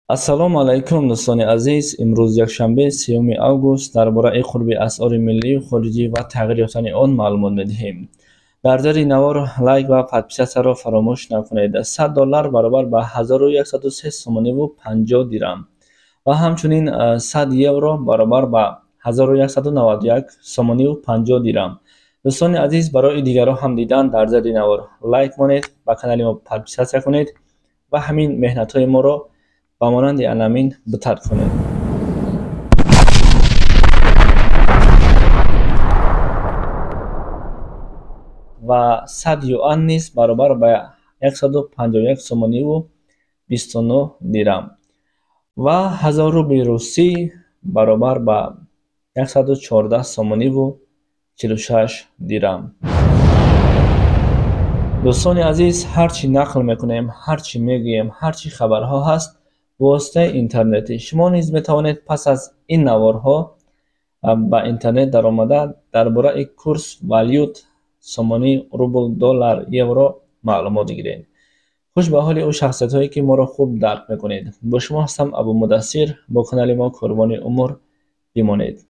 Ассалому алайкум, дӯстони азиз. Имрӯз якшанбе, 3 август, дар бораи қурби асъори миллию хориҷӣ ва тағйир ёфтани он маълумот медиҳем. Дар зери навор лайк ва подписатсияро фаромӯш накунед. 100 доллар баробар ба 1103 сомониву 50 дирам ва ҳамчунин 100 евро баробар ба 1191 сомониву 50 дирам. Дӯстони азиз, барои дигарон ҳам дидан дар зери навор лайк монед, ба канали мо подписатсия кунед ва ҳамин меҳнатҳои моро ба монанди анамин бутар кунед. Ва 100 юан низ баробар ба 151 сомониву 29 дирам ва 1000 рубли русӣ баробар ба 114 сомониву 46 дирам. Дӯстони азиз, ҳар чӣ нақл мекунем, ҳар чӣ мегӯем, ҳар чӣ хабарҳо ҳаст воситаи интернетӣ. Шумо низ метавонед пас аз ин наворҳо ба интернет даромада дар бораи курс, валют, сомонӣ, рубл, доллар, евро маълумот гиред. Хуш ба ҳоли ӯ шахсиятҳое, ки моро хуб дарк мекунед. Бо шумо ҳастам Абумудассир. Бо канали мо Корвони Умур бимонед.